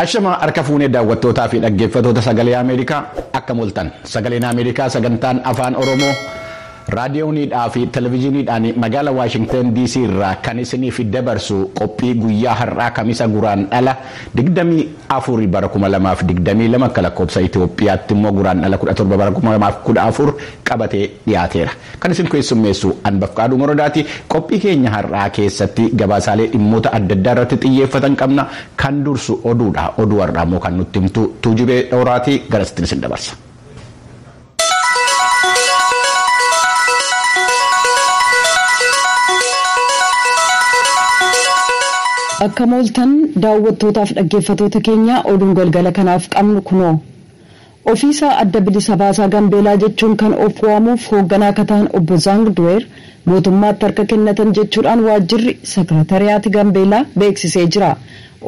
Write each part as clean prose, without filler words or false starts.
Ashama harka fuunee daawwattootaa fi dhaggeeffattoota Sagalee Ameerikaa, akka mul'atan Sagaleen Ameerikaa sagantaan Afaan Oromoo raadiyooniidhaa fi televezyiiniidhaan magaalaa Waashingtan DC irraa kan isiniif dabarsu qophii guyyaa har'aa Kamisa Guraandhala 24 bara 2022, akka lakkoofsa Itoophiyaatti immoo Guraandhala 17 bara 2014 qabatee dhiyaateera. Kan isin keessummeessu Anbafqaaduu Morodaati. Qophii keenya har'aa keessatti gabaasaalee dhimmoota adda addaa irratti xiyyeeffatan qabna. Kan dursu oduudha. Oduu har'aa immoo kan nutti himtu Tuujubee Dhooraatii, garasitti isin dabarsa. Akka mooltan daawwattootaaf dhaggeeffatoota keenya, oduun galgala kanaaf qabnu kunoo. Ofiisaa Adda Bilisa Baasaa Gambeelaa jechuun kan of waamuuf hoogganaa akka ta'an obbo Zaang Duweer mootummaatti harka kennatan jechuudhaan waajjirri sekretariyaati Gambeelaa beeksisee jira.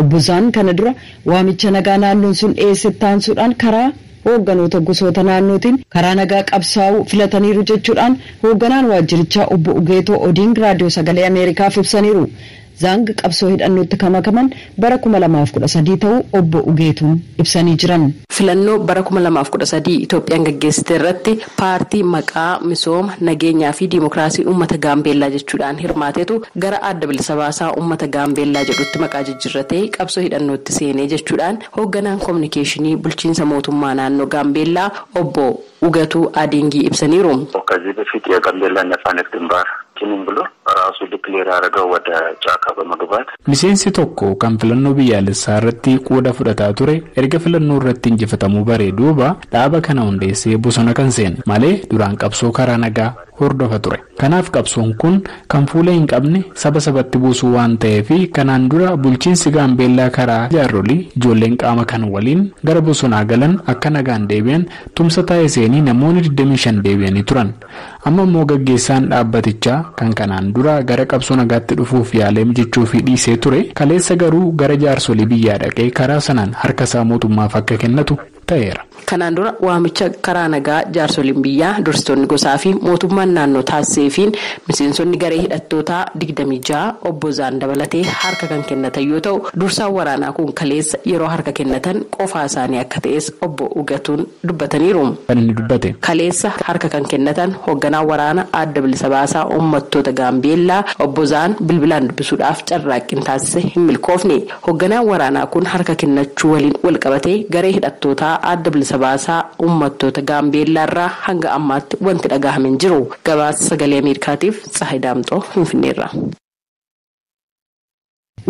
Obbo Zaan kana dura waamicha nagaa naannoon sun dhiyeesse taansuudhaan karaa hoogganoota gosoota naannootiin karaa nagaa qabsaa'uu filataniiru jechuudhaan hoogganaan waajjirichaa obbo Ugeetoo Odiing Raadiyoo Sagalee Ameerikaaf ibsaniiru. Zaang qabsoo hidhannootti kan makaman bara 2013 ta'uu obbo Ugeetuun ibsanii jiran. Filannoo bara 2013 Itoophiyaan gaggeessite irratti paartii maqaa misooma, nageenyaa fi diimokiraasii uummata Gaambeellaa jechuudhaan hirmaatetu gara Adda Bilisa Baasaa Uummata Gaambeellaa jedhutti maqaa jijjiirratee qabsoo hidhannootti seenee jechuudhaan hoogganaan koominikeeshinii bulchiinsa mootummaa naannoo Gaambeellaa obbo Ugatuu Adiingii ibsaniiru. ከዚህ በፊት የጋምቤላ ነጻነት ግንባር ችንም ብሎ ራሱ ዲክሌር ያደረገው ወደ ጫካ በመግባት Miseensi tokko kan filannoo biyyaalessaa irratti qooda fudhataa ture erga filannoo irratti injifatamuu baree duuba dhaaba kana hundeessee bosona kan seene malee duraan qabsoo karaa nagaa hordofa ture. Kanaaf qabsoon kun kan fuula hin qabne, saba sabatti buusuu waan ta'eef, kanaan dura bulchiinsi Gaambeellaa karaa jaarsolii ijoolleen qaama kan waliin gara bosonaa galan akka nagaan deebi'an tumsa taasisanii namoonni 25 deebi'anii turan. Amma immoo gaggeessaan dhaabbatichaa kan kanaan dura gara qabsoo nagaatti dhufuuf yaalee jechuu fi dhiisee ture kaleessa garuu gara jaarsolii biyyaa dhaqee karaa sanaan harka isaa mootummaaf akka kennatu ta'eera. Kanaan dura waamicha karaa nagaa jaarsoliin biyyaa, dursitoonni gosaa fi mootummaan naannoo taasiseefiin miseensonni garee hidhattootaa 26 obbo Zaan dabalatee harka kan kennatan yoo ta'u, dursaan waraanaa kun kaleessa yeroo harka kennatan qofaa isaanii akka ta'es obbo Ugatuun dubbataniiru. Kan inni dubbate. Kaleessa harka kan kennatan hoogganaa waraana Adda Bilisa Baasaa Uummattoota Gaambeellaa obbo Zaan bilbilaan dubbisuudhaaf carraaqqiin taasise hin milkoofne. Hoogganaan waraanaa kun harka kennachuu waliin walqabatee garee hidhattootaa Adda Bilisa Baasaa Uummattoota Gaambeellaa irraa hanga ammaatti wanti dhagahame hin jiru. Gabaasa Sagalee Ameerikaatiif Tsahayi Daamxoo, Finfinneerra.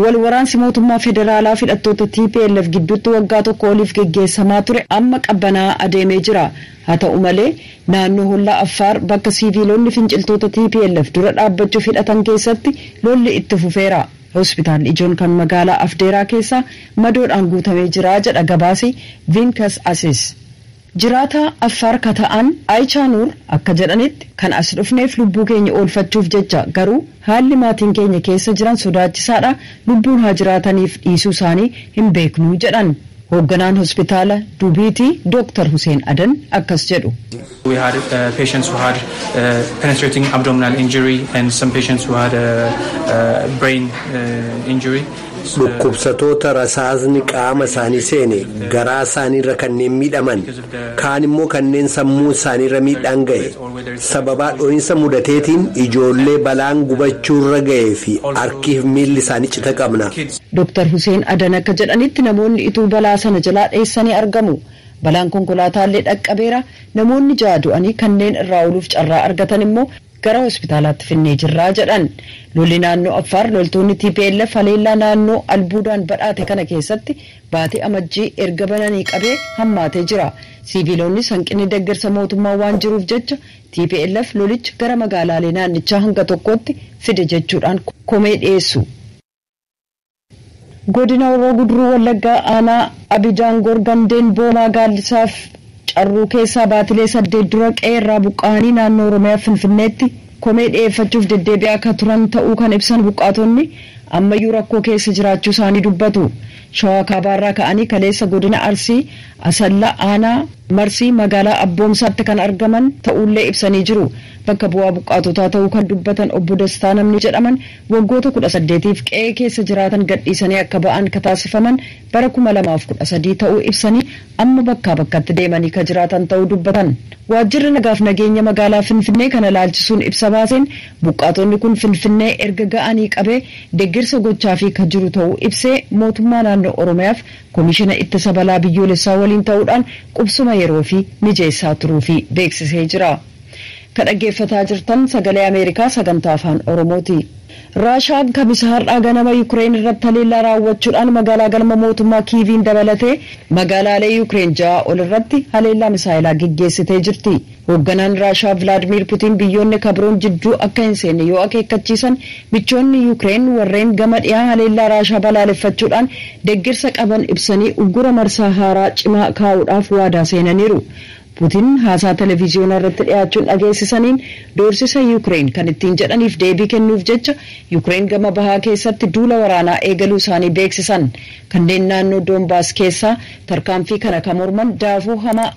Wal waraansi mootummaa federaalaa fi hidhattoota TPLF gidduutti waggaa tokko oliif geggeessamaa ture amma qabbanaa adeemee jira. Haa ta'u malee, naannoo hollaa Affaar bakka siiviilonni finciltoota TPLF dura dhaabbachuuf hidhatan keessatti lolli itti fufeera. Hospitaalli ijoon kan magaalaa Afdeeraa keessaa madoodhaan guutamee jira jedha gabaasi Vinkas Asis. Jiraataa Affaar ka ta'an Aayichaa akka jedhanitti, kan as dhufneef lubbuu keenya oolfachuuf jecha, garuu haalli maatiin keenya keessa jiran sodaachisaadha, lubbuun haa jiraataniif dhiisuu isaanii hin beeknuu jedhan. Hoogganaan hospitaala Dubiitii Dooktar Hussein Adan akkas jedhu. We had patients who had penetrating abdominal injury and some patients who had brain injury. Dhukkubsatoota rasaasni qaama isaanii seene, garaa isaaniirra kanneen miidhaman, kaan immoo kanneen sammuu isaaniirra miidhaan ga'e, sababaa dho'iinsa mudateetiin ijoollee balaan gubachuurra ga'ee fi harkiif miilli isaanii cita qabna. Dooktar Hussein Adan akka jedhanitti, namoonni ituu balaa sana jalaa dheessanii argamu. Balaan konkolaataallee dhaqqabeera. Namoonni ja'a du'anii kanneen irraa ooluuf carraa argatan immoo gara hospitaalaatti finnee jirraa jedhan. Lolli naannoo Affaar loltoonni TPLF haleellaa naannoo albuudaan badhaate kana keessatti baatii Amajjii erga bananii qabee hammaatee jira. Siiviilonni hanqinni deeggarsa mootummaa waan jiruuf jecha TPLF lolicha gara magaalaalee naannichaa hanga tokkotti fide jechuudhaan komee dhiyeessu. Godina Horroo Guduruu Wallaggaa aanaa Abijaangoor gandeen Boomaa Gaallisaaf Carruu keessaa baatilee 8 dura qe'ee irraa buqqa'anii naannoo Oromiyaa Finfinneetti komee dhiyeeffachuuf deddeebi'aa akka turan ta'uu kan ibsan buqqaatonni, ammayyuu rakkoo keessa jiraachuu isaanii dubbatu. Shawaa Kaabaarraa ka'anii kaleessa godina Arsii Asallaa Aanaa Marsii magaalaa Abboomsaatti kan argaman ta'ullee ibsanii jiru. Bakka bu'aa buqqaatotaa ta'uu kan dubbatan obbo Dastaa namni jedhaman waggoota 18f qe'ee keessa jiraatan gadhiisanii akka ba'an kataasifaman bara 2013 ta'uu ibsanii amma bakkaa bakkatti deemanii kan jiraatan ta'uu dubbatan. Waajjirri nagaaf nageenya magaalaa Finfinnee kana laalchisuun ibsa baaseen buqqaatonni kun Finfinnee erga ga'anii qabee deeggarsa gochaa fi kan jiru ta'uu ibsee mootummaa naannoo Oromiyaaf koomishina ittisa balaa biyyoolessaa waliin ta'uudhaan qubsuma yeroo fi mijeessaa turuu fi beeksisee jira. Kan dhaggeeffataa jirtan sagalee Ameerikaa sagantaa afaan Oromooti. Raashaan kamisa har'aa ganama Yuukireen irratti haleellaa raawwachuudhaan magaalaa galma mootummaa Kiiviin dabalatee magaalaalee Yuukireen 6 ol irratti haleellaa misaayilaa geggeessitee jirti. Hoogganaan Raashaa Vilaadimiir Putiin biyyoonni kabroon jidduu akka hin seenne yoo akeekkachiisan michoonni Yuukireen warreen gama dhiyaa haleellaa Raashaa balaaleffachuudhaan deeggarsa qaban ibsanii uggura marsaa haaraa cimaa kaa'uudhaaf waadaa seenaniiru. Putin haasaa televiziyoonaa irratti dhiyaachuun dhageessisaniin doorsisa Yuukireen kan ittiin jedhaniif deebii kennuuf jecha Yuukireen gama bahaa keessatti duula waraanaa eegaluu isaanii beeksisan. Kanneen naannoo Doonbaas keessaa tarkaanfii kana kan morman daafuu hamaa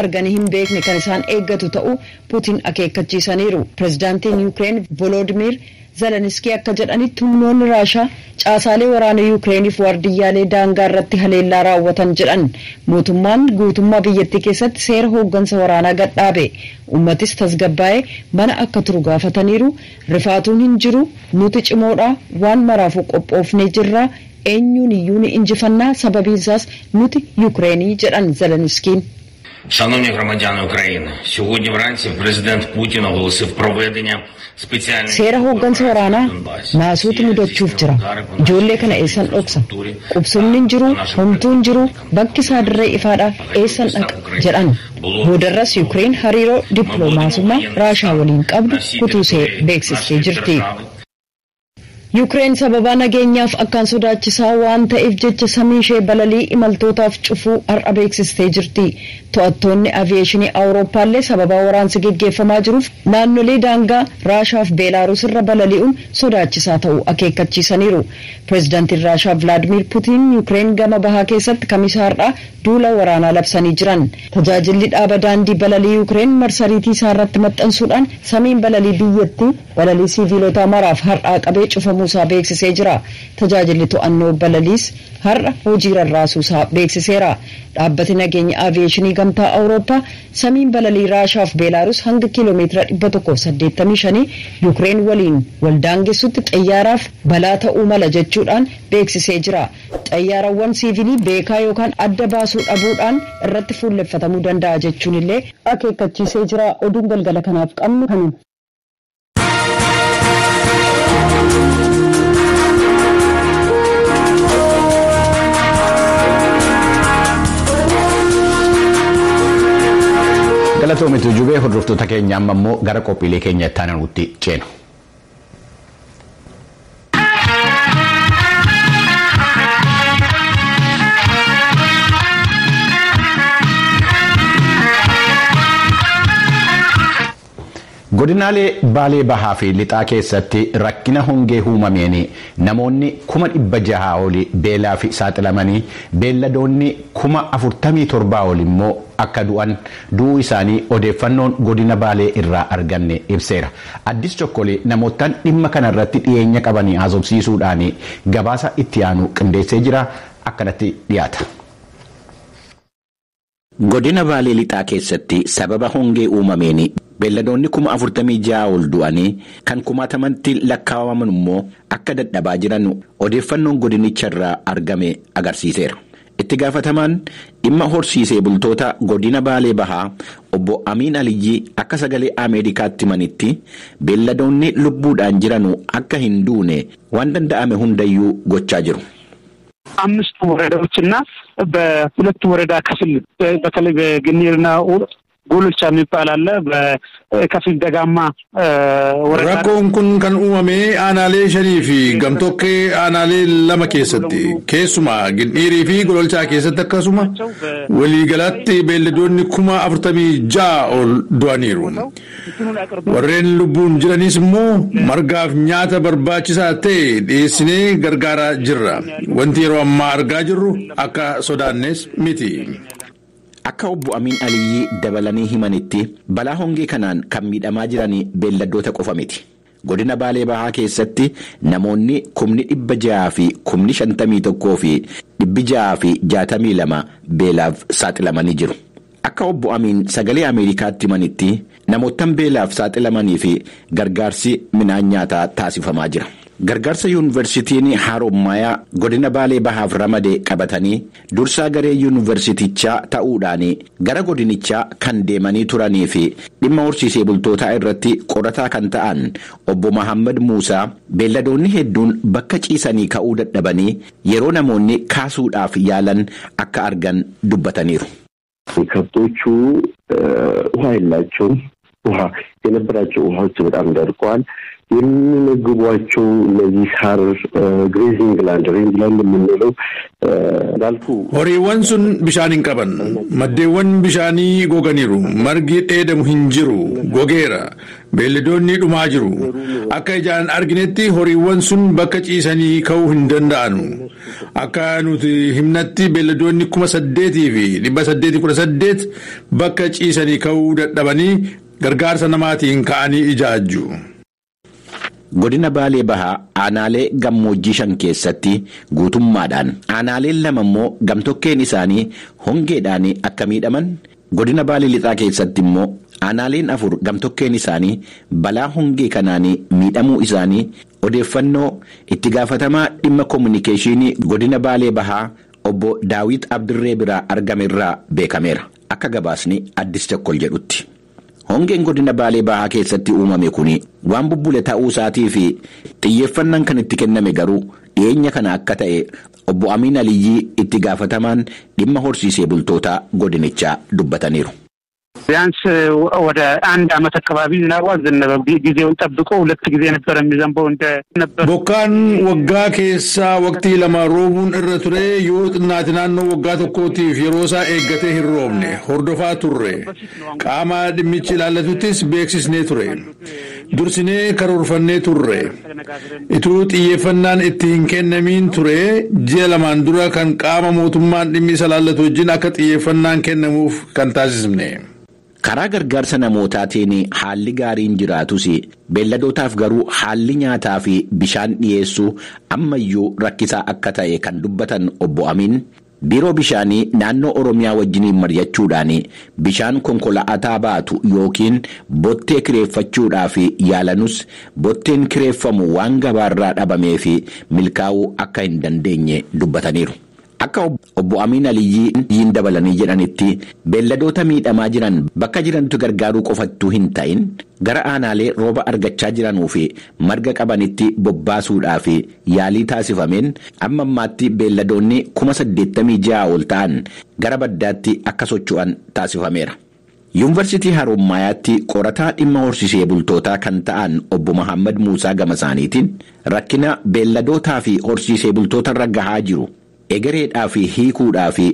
arganii hin beekne kan isaan eeggatu ta'uu Putin akeekkachiisaniiru. Pireezidaantiin Yuukireen Volodimiir Zelenskii akka jedhanitti humnoonni Raashaa caasaalee waraana Yuukireeniif waardiyyaalee daangaa irratti haleellaa raawwatan jedhan. Mootummaan guutummaa biyyattii keessatti seera hooggansa waraanaa gadhaabe. Uummatis tasgabbaa'ee mana akka turu gaafataniiru. Rifaatuun hin jiru, nuti cimoodha, waan maraafuu qophoofnee jirra, eenyuun iyyuu ni injifannaa, sababiin isaas nuti Yuukireenii jedhan Zelenskiin. Шановні громадяни України, сьогодні вранці президент Путін оголосив проведення спеціальної seera hooggansa waraanaa naasuutu mudachuuf jira. Ijoollee kana eessan dhoksa? Qubsumni hin jiru, homtuu hin jiru, bakki isaa dirree ifaadha, eessan dhaqa jedhan. Boodarras Yuukireen hariiroo dippiloomaasummaa Raashaa waliin qabdu kutuusee beeksistee jirti. Yuukireen sababa nageenyaaf akkaan sodaachisaa waan ta'eef jecha samii ishee balalii imaltootaaf cufuu har'a beeksistee jirti. To'attoonni aviyeeshinii Awurooppaallee sababa waraansi geggeeffamaa jiruuf naannolee daangaa Raashaaf Beelaaruus irra balali'uun sodaachisaa ta'uu akeekkachiisaniiru. Pireezidaantiin Raashaa Vilaadimiir Putiin Yuukireen gama bahaa keessatti kamisa har'aa duula waraanaa labsanii jiran. Tajaajilli dhaaba daandii balalii Yuukireen marsariitii isaa irratti maxxansuudhaan samiin balalii biyyattii balalii siiviilotaa maraaf har'aa qabee cufamuu isaa beeksisee jira. Tajaajilli to'annoo balaliis har'a hojii rarraasuu isaa beeksiseera. Dhaabbati nageenya aviyeeshinii gamtaa Awurooppaa samiin balalii Raashaaf Beelaaruus hanga kiiloomeetira 185 Yuukireen waliin waldaangessutti xayyaaraaf balaa ta'uu mala jechuudhaan beeksisee jira. Xayyaarawwan siivilii beekaa yookaan adda baasuu dhabuudhaan irratti fuulleffatamuu danda'a jechuun illee akeekkachiisee jira. Oduun galgala kanaaf qabnu kanuma. Galatoomitu jubee hordoftoota keenya amma immoo gara qophiilee keenya itti aanutti ceenu. Godinaalee Baalee Bahaa fi Lixaa keessatti rakkina hongee uumameen namoonni 600,000 olii beelaa fi saaxilamanii beelladoonni 47,000 ol immoo akka du'an du'uu isaanii odeeffannoon godina Baalee irraa arganne ibseera. Addis Chokkolee namootaan dhimma kanarratti dhiyeenya qabanii haasofsiisuudhaan gabaasa itti aanu qindeessee jira. Akkanatti dhiyaata. Godina Baalee Lixaa keessatti sababa hongee uumameen beelladoonni 46,000 ol du'anii kan kumaatamatti lakkaa'aman immoo akka dadhabaa jiran odeeffannoon godinicha irraa argame agarsiiseera. Itti gaafatamaan dhimma horsiisee bultoota godina Baalee Bahaa obbo Amiin Aliyyii akka sagalee Ameerikaatti himanitti beelladoonni lubbuudhaan jiran akka hin duune waan danda'ame hundayyuu gochaa jiru. አምስቱ ወረዳዎችና በሁለቱ ወረዳ ክፍል በተለይ በግኒርና ጎሎቻ የሚባል አለ በከፊል ደጋማ ወረዳ Rakkoon kun kan uumame aanaalee shanii fi gamtokkee aanaalee lama keessatti, keessumaa Gindhiirii fi Gololchaa keessatti. Akkasuma waliigalatti beelladoonni 46,000 ol du'aniiru. Warreen lubbuun jiranis immoo margaaf nyaata barbaachisaa ta'e dhiyeessinee gargaaraa jirra. Wanti yeroo ammaa argaa jirru akka sodaannes miti. Akka obbo Amiin Aliyyii dabalanii himanitti, balaa hongee kanaan kan miidhamaa jiran beelladoota qofa miti. Godina Baalee Bahaa keessatti namoonni 651,662 beelaaf saaxilamanii jiru. Akka obbo Amiin Sagalee Ameerikaatti himanitti, namoottan beelaaf saaxilamanii fi gargaarsi midhaan nyaataa taasifamaa jira. Gargaarsa Yuunivarsiitiin Harommayaa godina Baalee Bahaaf ramade qabatanii dursaa garee yuunivarsiitichaa ta'uudhaan gara godinichaa kan deemanii turanii fi dhimma horsiisee bultootaa irratti qorataa kan ta'an obbo Mahammad Muusaa, beelladoonni hedduun bakka ciisanii ka'uu dadhabanii yeroo namoonni kaasuudhaaf yaalan akka argan dubbataniiru. ከብቶቹ ውሃ የላቸውም። ውሃ የነበራቸው ውሃዎች በጣም ደርቀዋል። የሚመግቧቸው እነዚህ ሳር ግሬዚንግ ላንድ ሬንጅ ላንድ የምንለው እንዳልኩ Horiiwwan sun bishaan hin qaban. Maddeewwan bishaanii goganiiru. Margi dheedamu hin jiru. Gogeera. Beelladoonni dhumaa jiru. Akka ijaan arginetti horiiwwan sun bakka ciisanii ka'uu hin danda'anu. Akka nuti himnatti beelladoonni 8,818 bakka ciisanii ka'uu dadhabanii gargaarsa namaatiin ka'anii ijaajju. Godina Baalee Bahaa aanaalee gammoojjii shan keessatti guutummaadhaan, aanaaleen lama immoo gamtokkeen isaanii hongeedhaan akka miidhaman, godina Baalee Lixaa keessatti immoo aanaaleen afur gamtokkeen isaanii balaa hongee kanaan miidhamuu isaanii odeeffannoo itti gaafatamaa dhimma koominikeeshinii godina Baalee Bahaa obbo Daawit Abdirree biraa argamerraa beekameera. Akka gabaasni Addis Chakkol jedhutti, hongeen godina Baalee Bahaa keessatti uumame kun waan bubbule ta'uu isaatii fi xiyyeeffannaan kan itti kenname garuu dhiyeenya kana akka ta'e obbo Amiin Aliyyii itti gaafatamaan dhimma horsiisee bultootaa godinichaa dubbataniiru. ቢያንስ ወደ አንድ አመት አካባቢ ዝናቡ አልዘነበም። ጊዜውን ጠብቆ ሁለት ጊዜ ነበር የሚዘንበው እንደ ነበር። Bokkaan waggaa keessaa waqtii lama roobuun irra ture yoo xinnaate naannoo waggaa tokkootiif yeroo isaa eeggatee hin roobne. Hordofaa turre. Qaama dhimmichi ilaallatuttis beeksisnee ture. Dursinee karoorfannee turre. Ituu xiyyeeffannaan itti hin kennamiin ture ji'a 2n dura kan qaama mootummaan dhimmi isa ilaallatu wajjin akka xiyyeeffannaan kennamuuf kan taasisne. Karaa gargaarsa namootaatiin haalli gaariin jiraatus, beelladootaaf garuu haalli nyaataa fi bishaan dhiyeessuu ammayyuu rakkisaa akka ta'e kan dubbatan obbo Amiin, biiroo bishaanii naannoo Oromiyaa wajjiniin mari'achuudhaan bishaan konkolaataa baatu yookiin bottee kireeffachuudhaaf yaalanus, botteen kireeffamu waan gabaarraa dhabamee fi milkaa'uu akka hin dandeenye dubbataniiru. Akka obbo Amiin Aliyyiin dabalanii jedhanitti, beelladoota miidhamaa jiran bakka jirantu gargaaruu qofattuu hin ta'in, gara aanaalee rooba argachaa jiranuu fi marga qabanitti bobbaasuudhaaf yaalii taasifameen amma ammaatti beelladoonni 86,000 ol ta'an gara baddaatti akka socho'an taasifameera. Yuunivarsiitii Harommayaatti qorataa dhimma horsiisee bultootaa kan ta'an obbo Mahammad Muusaa gama isaaniitiin, rakkina beelladootaa fi horsiisee bultoota irra gahaa jiru egereedhaa fi hiikuudhaa fi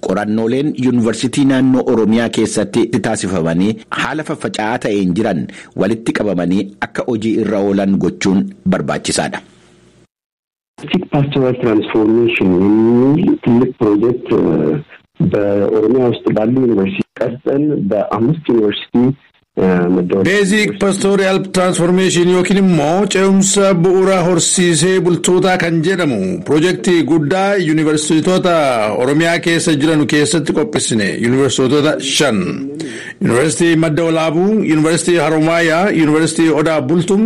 qorannooleen yuunivarsiitii naannoo Oromiyaa keessatti taasifamanii haala faffaca'aa ta'een jiran walitti qabamanii akka hojii irra oolan gochuun barbaachisaadha. ቤዚክ ፓስቶራል ትራንስፎርሜሽን የሚል ትልቅ ፕሮጀክት በኦሮሚያ ውስጥ ባሉ ዩኒቨርሲቲ ቀርጸን በአምስት ዩኒቨርሲቲ Basic Pastoral Transformation yookiin immoo ce'umsa bu'uura horsiisee bultootaa kan jedhamu piroojeektii guddaa yuunivarsiitota Oromiyaa keessa jiran keessatti qopheessine. Yuunivarsiitota shan: Yuunivarsiitii Madda Walaabuu, Yuunivarsiitii Haromaayaa, Yuunivarsiitii Odaa Bultum,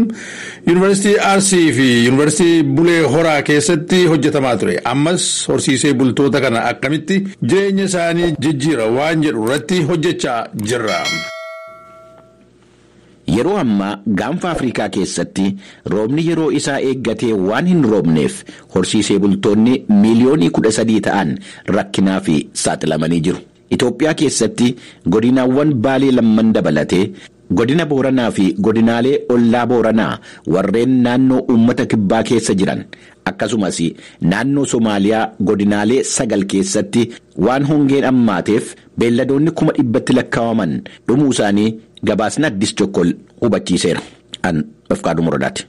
Yuunivarsiitii Arsii fi Yuunivarsiitii Bulee Horaa keessatti hojjetamaa ture. Ammas horsiisee bultoota kana akkamitti jireenya isaanii jijjiira waan jedhu irratti hojjechaa jirra. Yeroo ammaa gaanfa Afrikaa keessatti roobni yeroo isaa eeggatee waan hin roobneef horsiisee bultoonni miiliyoonii 13 ta'an rakkinaa fi saaxilamanii jiru. Itoophiyaa keessatti godinaawwan Baalee lamman dabalatee godina Booranaa fi godinaalee ollaa Booranaa warreen naannoo uummata kibbaa keessa jiran akkasumas naannoo Somaaliyaa godinaalee 9 keessatti waan hongeen ammaateef beelladoonni 100,000 lakkaa'aman dhumuu isaanii gabaasni Addis Chokkol hubachiiseera. An Ofqaaduu Muradaati.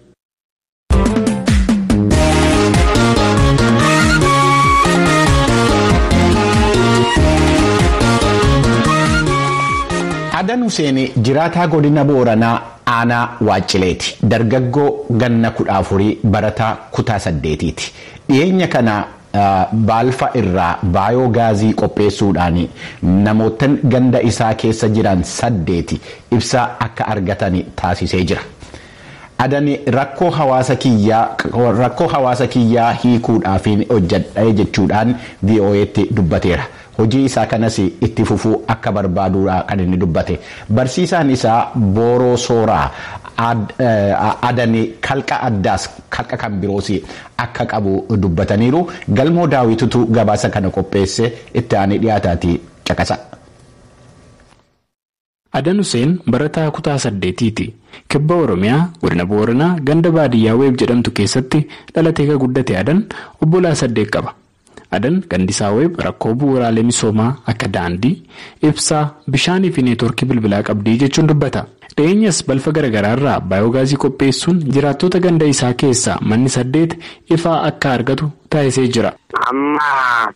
Adan Hussein jiraataa godina Booranaa aanaa Waaccileeti. Dargaggoo ganna 14 barataa kutaa 8ti. Dhiyeenya kana baalfa irraa baayoogaazii qopheessuudhaan namoota ganda isaa keessa jiran 8 ibsaa akka argatan taasisee jira. Adan rakkoo hawaasa kiyyaa hiikuudhaaf hojjedha jechuudhaan VOA'tti dubbateera. Hojii isaa kanas itti fufuu akka barbaaduudha kan inni dubbate. Barsiisaan isaa Booroo Sooraa Adan kalqa addaas kalqa kan biroos akka qabu dubbataniiru. Galmoo Daawitutu gabaasa kana qopheesse itti aanee dhiyaataati caqasa. Adan Hussein barataa kutaa 8ti. Kibba Oromiyaa godina Booranaa ganda baadiyyaa Weeb jedhamtu keessatti dhalatee kan guddate Adan obbolaa 8 qaba. Adan gandisaa Weeb rakkoo bu'uuraalee misoomaa akka daandii, ibsaa, bishaanii fi neetwoorkii bilbilaa qabdii jechuun dubbata. Dhiyeenyas balfa garaagaraa irraa baayogaazii qopheessuun jiraattota ganda isaa keessaa manni 8 ifaa akka argatu taasisee jira. Amma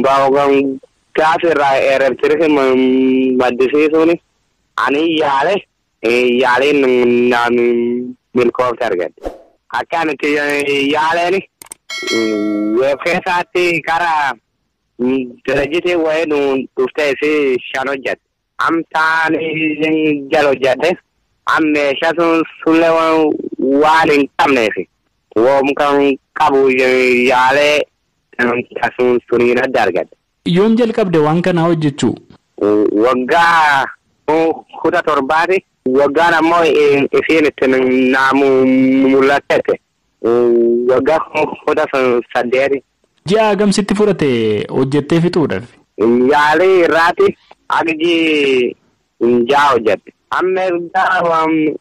baayogaazii irraa elektirikii maddisiisuun ani yaaleen milkoofte argadhe. Akka nuti yaaleen Weeb keessaatti karaa darajitii wayii nu dhuftee fi 5 hojjette. Amtaan jala hojjette. Am meeshaa sullee waan hin qabneef woom kan qabu yaalee suniin adda argadhe. Yoom jalqabde waan kanaa hojjechuu? Waggaa 17ti. Waggaan ammoo isiin itti naamu mul'attette. Waggaa 18. Ji'a hagamsitti fudhate hojjettee fixuudhaaf? Yaalii irraati agji 6 hojjette. Amma erga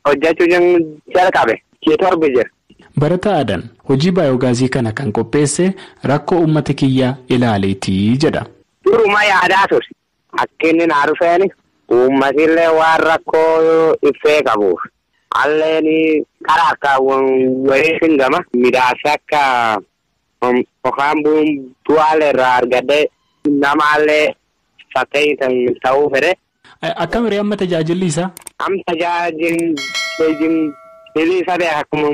hojjechuu jalqabe 7 jira. Barataa Adan hojii baayogaazii kana kan qopheesse rakkoo uummata kiyyaa ilaaleetii jedha. Duruma yaadaa ture. Akka inni naa dhufeen uummatillee waan rakkoo ibsee qabuuf. Alleen karaa akka wayii gama midhaasa akka yookaan bu'aalee irraa argadhee namaallee fakkii ta'uu fedhe. Akkam hiree amma tajaajilli isaa? Amma tajaajilli isaa beeka akkuma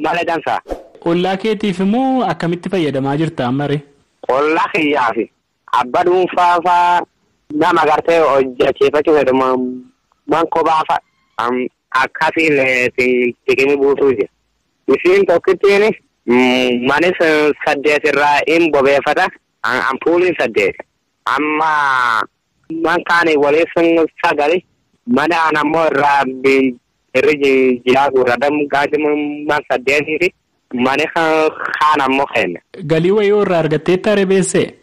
malee dansaa. Ollaa keetiif immoo akkamitti fayyadamaa jirta amma ree? Ollaa kiyyaaf abbaa dhuunfaa fa'aa nama gartee hojjechiifachuu fedhu man kophaa fa'a. Akkasiin tikimi buusuu jira. Isiin tokkittiin manis 8 irraa hin bobeeffata. Ampuuliin 8. Amma man kaanii waliin 9. Mana aan ammoo irraa irri jiraa guurradam gaaji man 8ti. Mani kaan ammoo kenna. Galii wayii irraa argatteetta rebeessee?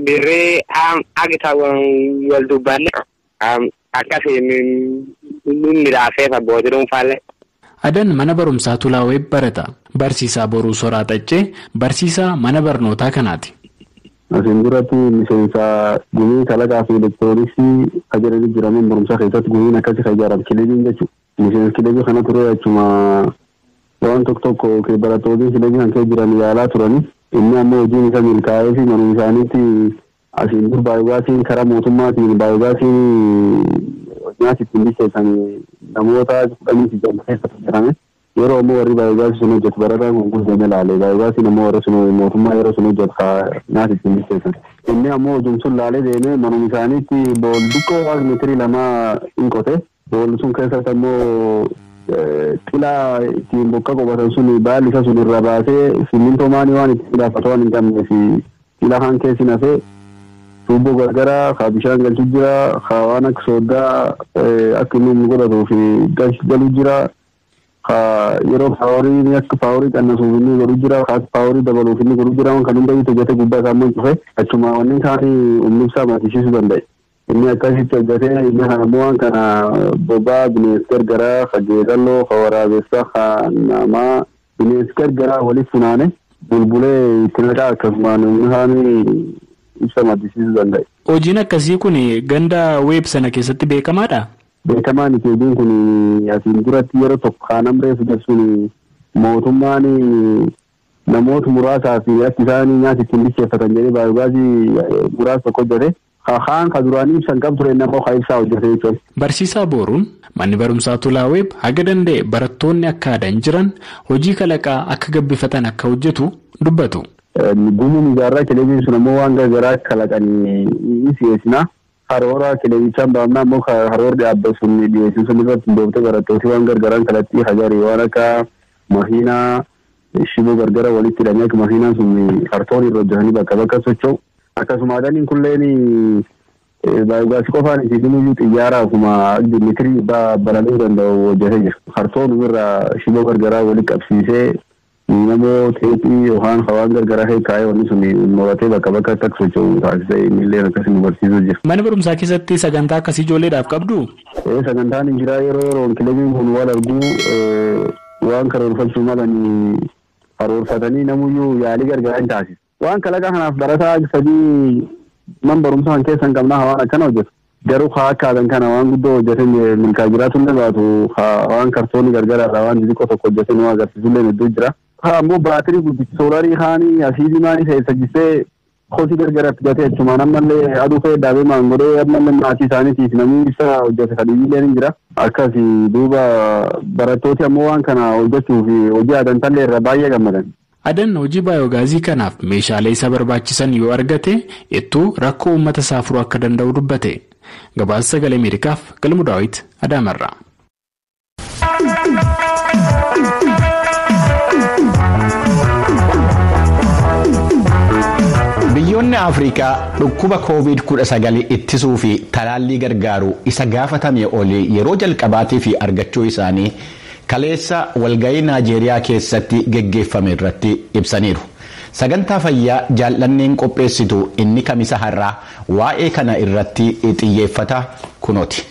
Birrii agita wal dubbanne. Akkasii midhaasee abbootii dhuunfaallee. Adan mana barumsaa Tulaa Weeb barata. Barsiisaa Boruu Soraa Xaccee barsiisaa mana barnootaa kanaati. Asiin duratti miseensa gumii kalaqaa fi elektirooniksii ajaa'ibni jiraman barumsaa keessatti gumiin akkasii kan ijaaramu kilebiin jechuudha. Miseensa kilebii kana ture achuma waan tokko tokko barattoonni kilebii kan keessa jiran yaalaa turani. Inni ammoo hojiin isa milkaa'ee fi manuma isaaniitti asiin dur baayogaasiin karaa mootummaatiin baayogaasiin nyaata ittiin bilcheessan namoota 10 keessatti hojjetame. Yeroo ammoo warri baayogaasii sun hojjetu barataan kun guddame laale. Baayogaasiin ammoo warri sun mootummaa yeroo sun hojjetu nyaata ittiin bilcheessan. Inni ammoo hojiin sun laalee deemee manuma isaaniitti bool xiqqoo meetirii 2 hin qote. Boolli sun keessatti ammoo xilaa ittiin bokka qubatan sun baalli isa sun irra baasee simmintoo maanii waan ittiin gaafatu waan hin qabneef xilaa kan keessi nafee tuubboo gargaraa ka bishaan galchu jira ka waan akka sooddaa akka inni godhatuu fi galu jira. Yeroo paaworii akka paaworii qannasuuf inni godhu jira, akka paaworii dabaluuf inni godhu jira, kan hunda hojjete gubbaa isaa immoo cufe achuma wanni isaanii humni ibsaa maddisiisuu danda'e. Inni akkasitti hojjetee inni kana immoo waan kana bobaa bineensi gargaraa, ka geedalloo, ka waraabessaa, ka namaa bineensi gargaraa walitti funaane bulbulee itti naqaa akkasumaan humni isaanii ibsa maddisiisuu danda'e. Hojiin akkasii kun ganda weeb sana keessatti beekamaadha? Beekamaan hojiin kun asiin duratti yeroo tokko kaanam reefu jechuun mootummaan namoota muraasaa fi akka isaan nyaata ittiin bilcheeffatan jedhee baayogaazii muraasa tokko hojjete. Kaan ka duraanii ibsan qabu ture nama ka ibsaa hojjete jechuudha. Barsiisaa Booruun manni barumsaa Tolaa Weeb haga danda'e barattoonni akka aadan jiran hojii kalaqaa akka gabbifatan akka hojjetu dubbatu. Gumuun ijaarraa kilebiin sun ammoo waan gargaraa kalaqanii ni si'eessina. Karoora kilebichaan baafnaa ammoo karoora dhaabbe sun dhiyeessuu sun irratti hundooftee barattooti waan gargaaraan kalaqii hajarii waan akka makiinaa shiboo gargara walitti hidhanii akka makiinaan sun kartoon irra hojjetanii bakka bakka socho'u. Akkasuma adaniin kulleen baayogaasii qofaan isiisin xiyyaara akkuma mitirii balali'uu danda'u hojjetee jira. Kartoon irra shiboo gargaraa walitti qabsiisee namoo teephii yookaan hawaan gargaraa kaa'ee wanni sun moratee bakka bakka akka socho'u taasisee innillee akkasii nu barsiisuu jira. Mana barumsaa keessatti sagantaa akkasii ijoolleedhaaf qabdu? Sagantaan hin jiraa yeroo yeroon kilebiin kun waan arguu waan karoorfachuu malanii karoorfatanii namuyyuu yaalii gargaraa hin taasisu. Waan kalaqa kanaaf barataa sadii man barumsaa kan keessa hin qabnaa waan akkana hojjetu. Garuu haa akkaataan kana waan guddoo hojjetee milkaa jiraatullee baatu waan kartoonni gargaraadha waan xixiqqoo tokko hojjetee nu agarsiisullee hedduu jira. Haa ammoo baatirii guddichi soolarii kaanii asiidii maanii keessa jisee kosii gargaratti gatee achumaan ammallee aduu ka'ee dhaabee maangodhee ammallee maatii isaaniitiif namni ibsa hojjete kadhiyyillee ni jira. Akkasii duuba barattooti ammoo waan kana hojjechuuf hojii aadan tallee irra baay'ee gammadan. Adan hojii baayogaazii kanaaf meeshaalee isa barbaachisan yoo argate ittuu rakkoo uummata isaa furuu akka danda'u dubbate. Gabaasa Sagalee Ameerikaaf Galmu Daawit Adaamarraa. Biyyoonni Afrikaa dhukkuba COVID-19 ittisuu fi talaallii gargaaru isa gaafatame olii yeroo jalqabaatii fi argachuu isaanii kaleessa walga'ii Naajeeriyaa keessatti geggeeffame irratti ibsaniiru. Sagantaa fayyaa jaallanneen qopheessitu inni kamisa har'aa waa'ee kana irratti xiyyeeffata kunooti.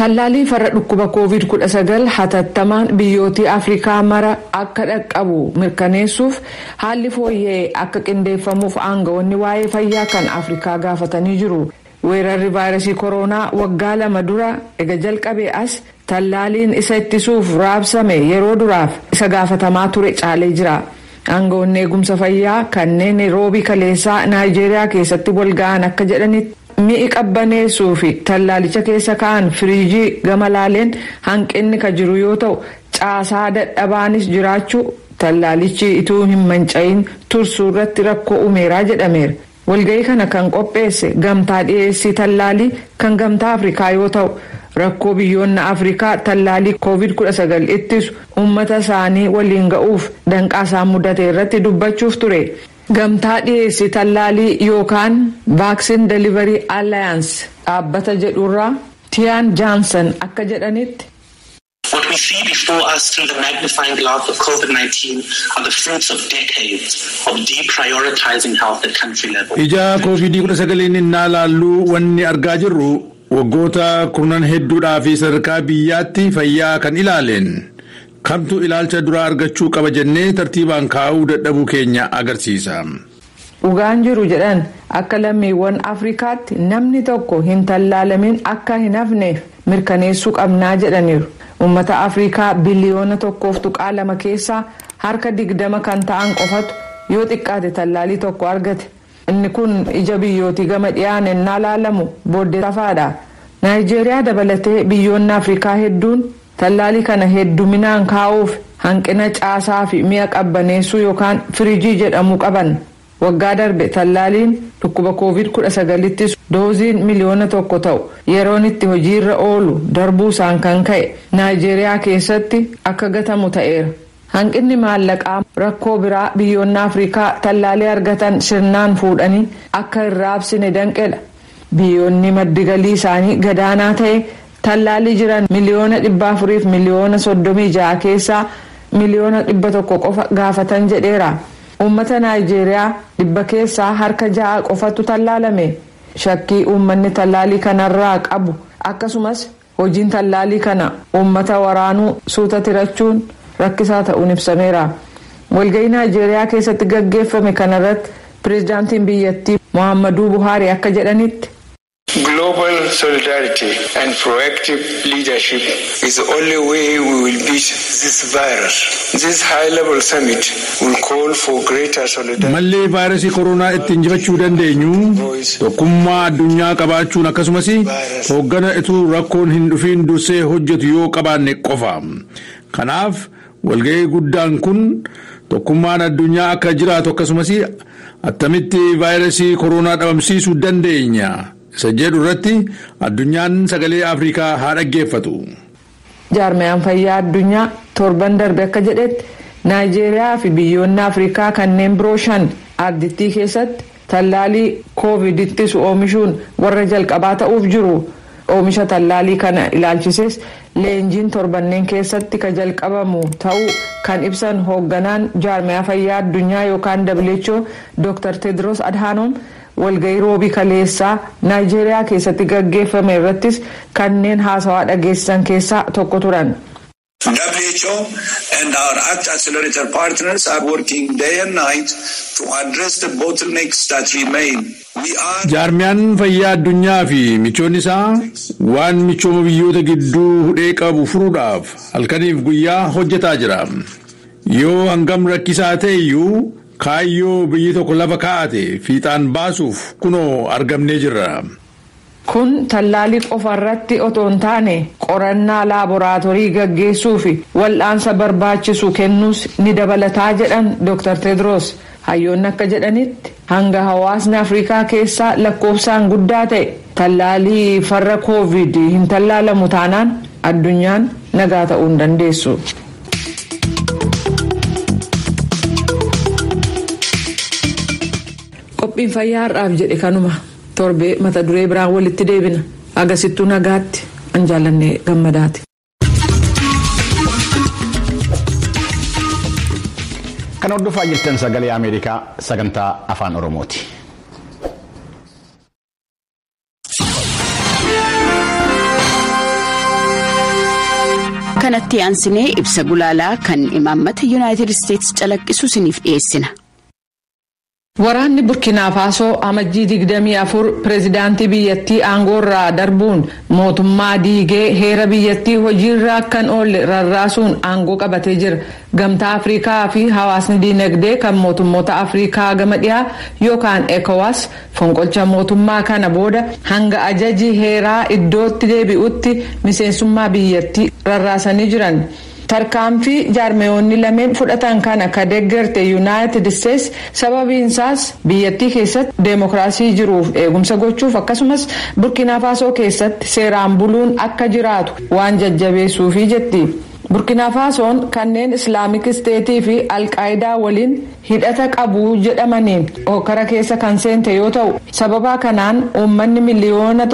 Tallaalii farra dhukkuba COVID-19 hatattamaan biyyootii Afrikaa mara akka dhaqqabu mirkaneessuuf haalli fooyya'e akka qindeeffamuuf aangawoonni waa'ee fayyaa kan Afrikaa gaafatanii jiru. Weerarri vaayirasii koronaa waggaa 2 dura ega jalqabee as tallaaliin isa ittisuuf raabsame yeroo duraaf isa gaafatamaa ture caalee jira. Aangawoonni eegumsa fayyaa kanneen roobii kaleessaa Naayijeeriyaa keessatti walga'an akka jedhanitti. Mi'i qabbaneessuu fi tallaalicha keessa ka'an firiijii gama laaleen hanqinni ka jiru yoo ta'u caasaa dadhabaanis jiraachuu tallaalichi ituu hin manca'iin tursuu irratti rakkoo uumeeraa jedhameera. Walga'ii kana kan qopheesse gamtaa dhiyeessii tallaalii kan gamtaa Afrikaa yoo ta'u rakkoo biyyoonni Afrikaa tallaalii COVID-19 ittisu uummata isaanii waliin ga'uuf danqaa isaan mudate irratti dubbachuuf ture. Gamtaa dhiyeessii tallaalii yookaan Vaccine Delivery Alliance dhaabbata jedhurraa Tiyaan Jaansan akka jedhanitti. What we see before us through the magnifying glass of COVID-19 are the fruits of decades of deprioritizing health at country level. Ija COVID-19 innaa laallu wanni argaa jirru waggoota kurnan hedduudhaa fi sadarkaa biyyaatti fayyaa kan ilaaleen. Kamtu ilaalcha duraa argachuu qaba jennee tartiibaan kaa'uu dadhabuu keenya agarsiisa. Dhugaan jiru jedhan akka lammiiwwan Afrikaatti namni tokko hin tallaalamin akka hin hafneef mirkaneessuu qabnaa jedhaniiru. Uummata Afrikaa biliyoona 1.2 keessaa harka 20 kan ta'an qofatu yoo xiqqaate tallaalii tokko argate. Inni kun ija biyyootii gama dhiyaan ennaa laalamu booddee safaadha. Naayijeeriyaa dabalatee biyyoonni Afrikaa hedduun tallaalii kana hedduminaan kaa'uuf hanqina caasaa fi mi'a qabbaneessuu yookaan firiijii jedhamu qaban. Waggaa darbe tallaaliin dhukkuba COVID-19 dooziin miliyoona 1 ta'u yeroon itti hojiirra oolu darbuu isaan kan ka'e Naayijeeriyaa keessatti akka gatamu ta'eera. Hanqinni maallaqaa rakkoo biraa biyyoonni Afrikaa tallaalii argatan sirnaan fuudhanii akka hin raabsine danqedha. Biyyoonni maddi galii isaanii gadaanaa ta'e tallaalii jiran 436,000,000 keessaa 100,000 qofa gaafatan jedheera. Uummata Naayijeeriyaa 6% qofatu tallaalame. Shakkii uummanni tallaalii kanarraa qabu akkasumas hojiin tallaalii kana uummata waraanuu suuta tirachuun rakkisaa ta'uun ibsameera. Walga'ii Naayijeeriyaa keessatti gaggeeffame kanarratti pireezidaantiin biyyattii Muhammaduu Buhaari akka jedhanitti. Global solidarity and proactive leadership is the only way we will beat this virus. This high-level summit will call for greater solidarity. Malli vaayirasii koronaa ittiin injifachuu dandeenyu tokkummaa addunyaa qabaachuun akkasumas hooggana utuu rakkoon hin dhufiin dursee hojjetu yoo qabaanne qofa. Kanaaf walga'ii guddaan kun tokkummaan addunyaa akka jiraatu akkasumas attamitti vaayirasii koronaa dhabamsiisuu dandeenya. Isa jedhu irratti addunyaan sagalee Afrikaa haa dhaggeeffatu. Jaarmiyaan fayyaa addunyaa torban darbe akka jedhetti Naayijeeriyaa fi biyyoonni Afrikaa kanneen biroo 5 ardittii keessatti tallaalii koovid ittisu oomishuun warra jalqabaa ta'uuf jiru. Oomisha tallaalii kana ilaalchises leenjiin torbanneen keessatti ka jalqabamu ta'uu kan ibsan hoogganaan jaarmiyaa fayyaa addunyaa yookaan WHO Dr. Tedros Adhanom walga'ii roobii kaleessaa Naayijeeriyaa keessatti gaggeeffame irrattis kanneen haasawaa dhageessisan keessaa tokko turan. WHO and our ACT Accelerator partners are working day and night to address the bottlenecks that remain. Jaarmiyaan fayyaa addunyaa fi michoonni isaa waan michooma biyyoota gidduu hudhee qabu furuudhaaf halkaniif guyyaa hojjetaa jira. Yoo hangam rakkisaa ta'e iyyuu kaayyoo biyyi tokko lafa kaa'ate fiixaan baasuuf kunoo argamnee jirra. Kun tallaalii qofa irratti otoo hin taane qorannaa laaboraatoorii gaggeessuu fi wal'aansa barbaachisu kennuus ni dabalataa jedhan Dr. Tedros. Hayyoonni akka jedhanitti hanga hawaasni Afrikaa keessaa lakkoofsaan guddaa ta'e tallaalii farra koovid hin tallaalamu taanaan addunyaan nagaa ta'uu hin dandeessu. Qophiin fayyaa har'aaf jedhe kanuma. Torbee mata duree biraan walitti deebina. Agasittuu nagaatti an jaallanne gammadaati. Kan hordofaa jirtan sagalee Ameerikaa sagantaa afaan Oromooti. Kanatti aansinee ibsa gulaalaa kan imaammata Yuunaayitid Isteetsi calaqqisu isiniif dhiyeessina. Waraanni Burkina Faasoo amajjii 24 pireezidaantii biyyattii aangoorraa darbuun mootummaa diigee heera biyyattii hojiirra kan oolle rarraasuun aangoo qabatee jira. Gamtaa Afrikaa fi hawaasni diinagdee kan mootummoota Afrikaa gama dhiyaa yookaan ECOWAS fonqolcha mootummaa kana booda hanga ajaji heeraa iddootti deebi'utti miseensummaa biyyattii rarraasanii jiran. Tarkaanfii jaarmeewonni lameen fudhatan kana ka deeggarte Yuunaayitid Isteetsi sababiinsaas biyyattii keessatti deemokiraasii jiruuf eegumsa gochuuf akkasumas Burkina Faasoo keessatti seeraan buluun akka jiraatu waan jajjabeessuufi jetti. Burkina Faasoon kanneen Islaamik Isteetii fi Alqaayidaa waliin hidhata qabu jedhamaniin hokkara keessa kan seente yoo ta'u sababa kanaan uummanni 1.5 miliyoona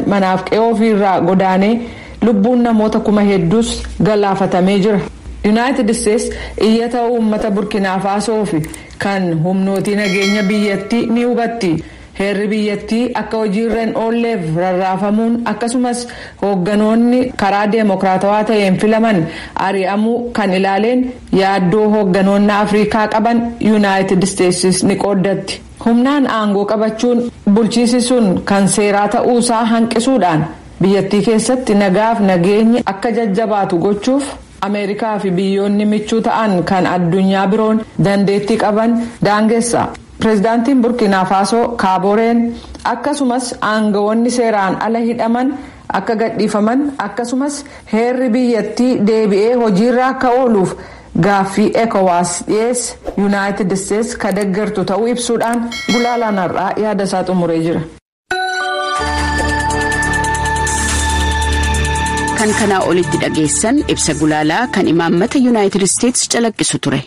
manaaf qe'oo ofiirraa godaanee. Lubbuun namoota kuma hedduus galaafatamee jira. Yuunaayitid Isteetsi iyyata uummata Burkina Faasoo fi kan humnootii nageenya biyyattii ni hubatti. Heerri biyyattii akka hojiirra hin oolleef rarraafamuun akkasumas hoogganoonni karaa deemokiraatawaa ta'een filaman ari'amuu kan ilaaleen yaaddoo hoogganoonni Afrikaa qaban Yuunaayitid Isteetsis ni qooddatti. Humnaan aangoo qabachuun bulchiisi sun kan seeraa ta'uusaa hanqisuudhaan. Biyyattii keessatti nagaaf nageenyi akka jajjabaatu gochuuf Ameerikaa fi biyyoonni michuu ta'an kan addunyaa biroon dandeettii qaban daangessa. Pireezidaantiin Burkina Faasoo Kaaboreen akkasumas aangawoonni seeraan ala hidhaman akka gadhiifaman akkasumas heerri biyyattii deebi'ee hojiirra akka ooluuf gaaffii ECOWAS dhiyeesse Yuunaayitid Isteetsi ka deeggartu ta'uu ibsuudhaan gulaalaan har'aa yaada isaa xumuree jira. Kan kanaa olitti dhageessan ibsa gulaalaa kan imaammata Yuunaayitid Isteetsi calaqqisu ture.